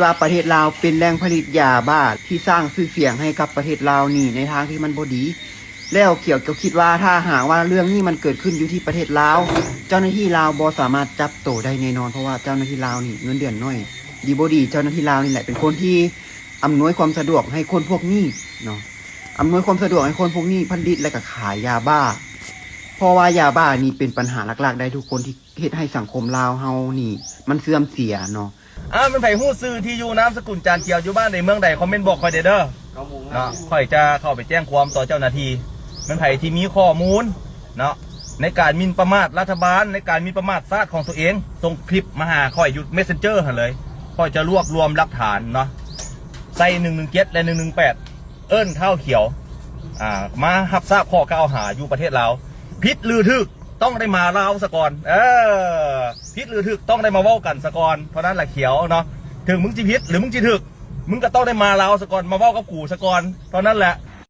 ວ່າປະເທດລາວເປັນແຫຼ່ງຜະລິດຢາບ້າທີ່ສ້າງຊື່ສຽງໃຫ້ກັບປະເທດລາວນີ້ໃນທາງທີ່ມັນບໍ່ດີ. ແລ້ວຂຽວກໍຄິດວ່າ ຖ້າຫາກວ່າເລື່ອງນີ້ມັນເກີດຂຶ້ນຢູ່ທີ່ປະເທດລາວ, ເຈົ້າໜ້າທີ່ລາວບໍ່ສາມາດຈັບໂຕໄດ້ແນ່ນອນ, ເພາະວ່າເຈົ້າໜ້າທີ່ລາວນີ້ເງິນເດືອນໜ້ອຍ. ດີບໍ່ດີ ເຈົ້າໜ້າທີ່ລາວນີ້ແຫຼະເປັນຄົນທີ່ອຳນວຍຄວາມສະດວກໃຫ້ຄົນພວກນີ້ເນາະ, ອຳນວຍຄວາມສະດວກໃຫ້ຄົນພວກນີ້ຜະລິດ ແລະກະຂາຍຢາບ້າ. ເພາະວ່າຢາບ້ານີ້ເປັນບັນຫາຫຼັກໆໄດ໋ ທຸກຄົນທີ່ເຮັດໃຫ້ສັງຄົມລາວເຮົານີ້ມັນເສື່ອມເສຍເນາະ. ອາ ແມ່ນໃຜຮູ້ຊື່ທີ່ຢູ່ນາມສະກຸນຈານຂຽວ ຢູ່ບ້ານໃດເມືອງໃດ ຄອມເມັນບອກຂ້ອຍແດ່ເດີເນາະ, ຂ້ອຍຈະເຂົ້າໄປແຈ້ງຄວາມຕໍ່ເຈົ້າໜ້າທີ່. ແມ່ນໃຜທີ່ມີຂໍ້ມູນເນາະ ໃນການໝິ່ນປະໝາດລັດຖະບານ, ໃນການໝິ່ນປະໝາດຊາດຂອງຕົວເອງ, ສົ່ງຄລິບມາຫາຂ້ອຍຢູ່ Messenger ຫັ້ນເລີຍ. ຂ້ອຍຈະລວບລວມຫຼັກຖານເນາະ ໃສ່ໜຶ່ງໜຶ່ງເຈັດ ແລະ ໜຶ່ງໜຶ່ງແປດ ເອີ້ນທ້າວຂຽວ ອ່າ ມາຮັບຊາບຂໍ້ກ່າວຫາຢູ່ປະເທດລາວ. ຜິດຫຼືຖືກ ຕ້ອງໄດ້ມາລາວສາກ່ອນ. ເອີ ຜິດຫຼືຖືກ ຕ້ອງໄດ້ມາເວົ້າກັນສາກ່ອນ ເທົ່ານັ້ນລະຂຽວເນາະ. ເຖິງມຶງຊິຜິດ ຫຼື ມຶງຊິຖືກ ມຶງກໍຕ້ອງໄດ້ມາລາວສາກ່ອນ, ມາເວົ້າກັບກູສາກ່ອນ ເທົ່ານັ້ນແຫຼະ.